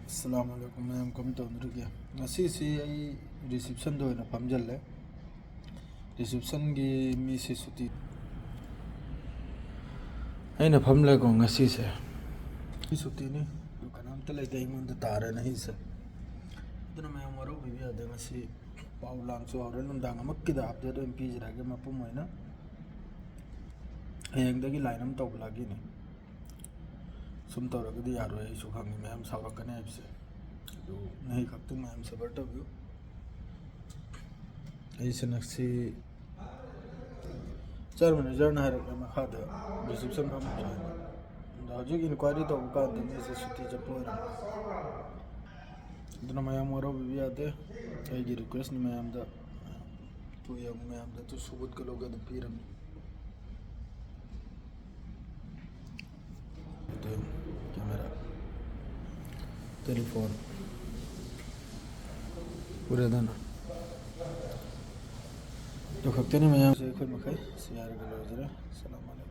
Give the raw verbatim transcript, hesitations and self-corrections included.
ꯑꯁꯂꯥꯃꯨ ꯑꯂꯥꯏꯀꯨꯝ ꯃꯌꯥꯝ, ꯀꯃꯥꯏꯅ ꯇꯧꯅꯔꯤꯒꯦ? ꯉꯁꯤꯁꯤ ꯑꯩ ꯔꯤꯁꯤꯞꯁꯟꯗ ꯑꯣꯏꯅ ꯐꯝꯖꯜꯂꯦ꯫ ꯔꯤꯁꯤꯞꯁꯟꯒꯤ ꯃꯤꯁꯤ ꯁꯨꯇꯤ, ꯑꯩꯅ ꯐꯝꯂꯦꯀꯣ ꯉꯁꯤꯁꯦ꯫ ꯁꯤ ꯁꯨꯇꯤꯅꯤ, ꯑꯗꯨ ꯀꯅꯥꯝꯇ ꯂꯩꯇꯦ ꯑꯩꯉꯣꯟꯗ ꯇꯥꯔꯦꯅ ꯑꯩꯁꯦ꯫ ꯑꯗꯨꯅ ꯃꯌꯥꯝ ꯋꯥꯔꯧꯕꯤꯕ ꯌꯥꯗꯦ꯫ ꯉꯁꯤ ꯄꯥꯎ ꯂꯥꯡꯁꯨ ꯍꯧꯔꯦ, ꯅꯨꯡꯗꯥꯡ ꯑꯃꯛꯀꯤꯗ ꯑꯞꯗꯦꯠ ꯑꯣꯏꯅ ꯄꯤꯖꯔꯛꯑꯒꯦ ꯃꯄꯨꯝ ꯑꯣꯏꯅ꯫ ꯍꯌꯦꯡꯗꯒꯤ ꯂꯥꯏꯟ ꯑꯃ ꯇꯧꯕ ꯂꯥꯛꯈꯤꯅꯤ꯫ ꯁꯨꯝ ꯇꯧꯔꯒꯗꯤ ꯌꯥꯔꯣꯏ, ꯑꯩꯁꯨ ꯈꯪꯉꯤ ꯃꯌꯥꯝ ꯁꯥꯎꯔꯛꯀꯅꯤ ꯍꯥꯏꯕꯁꯦ꯫ ꯑꯗꯨ ꯉꯁꯤ ꯈꯛꯇꯪ ꯃꯌꯥꯝ ꯁꯕꯔ ꯇꯧꯕꯤꯌꯨ꯫ ꯑꯩꯁꯦ ꯉꯁꯤ ꯆꯤꯌꯔ ꯃꯦꯅꯦꯖꯔꯅ ꯍꯥꯏꯔꯛꯂꯦ ꯃꯈꯥꯗ ꯔꯤꯁꯤꯞꯁꯟ ꯐꯝꯃꯨꯁꯦ ꯍꯥꯏꯅ꯫ ꯑꯗꯣ ꯍꯧꯖꯤꯛ ꯏꯟꯀ꯭ꯋꯥꯏꯔꯤ ꯇꯧꯕ ꯀꯥꯟꯗ ꯃꯤꯁꯦ ꯁꯨꯇꯤ ꯆꯠꯄ ꯑꯣꯏꯔꯝꯃꯦ꯫ ꯑꯗꯨꯅ ꯃꯌꯥꯝ ꯋꯥꯔꯧꯕꯤꯕ ꯌꯥꯗꯦ꯫ ꯑꯩꯒꯤ ꯔꯤꯀ꯭ꯋꯦꯁꯅꯤ ꯃꯌꯥꯝꯗ꯫ ꯇꯨ ꯌꯦꯡꯉꯨ ꯃꯌꯥꯝꯗ, ꯇꯨ ꯁꯨꯕꯨꯠꯀ ꯂꯧꯒꯦ ꯑꯗꯨꯝ ꯄꯤꯔꯝꯃꯤ꯫ ꯑꯗꯨ ꯀꯦꯃꯦꯔꯥ, ꯇꯦꯂꯤꯐꯣꯟ ꯎꯔꯦꯗꯅ꯫ ꯑꯗꯨ ꯈꯛꯇꯅꯤ ꯃꯌꯥꯝꯁꯦ ꯑꯩꯈꯣꯏ ꯃꯈꯩ ꯁꯤ ꯍꯥꯏꯔꯒ ꯂꯣꯏꯖꯔꯦ꯫ ꯁꯂꯥꯝ ꯑꯂꯩꯀꯨꯝ꯫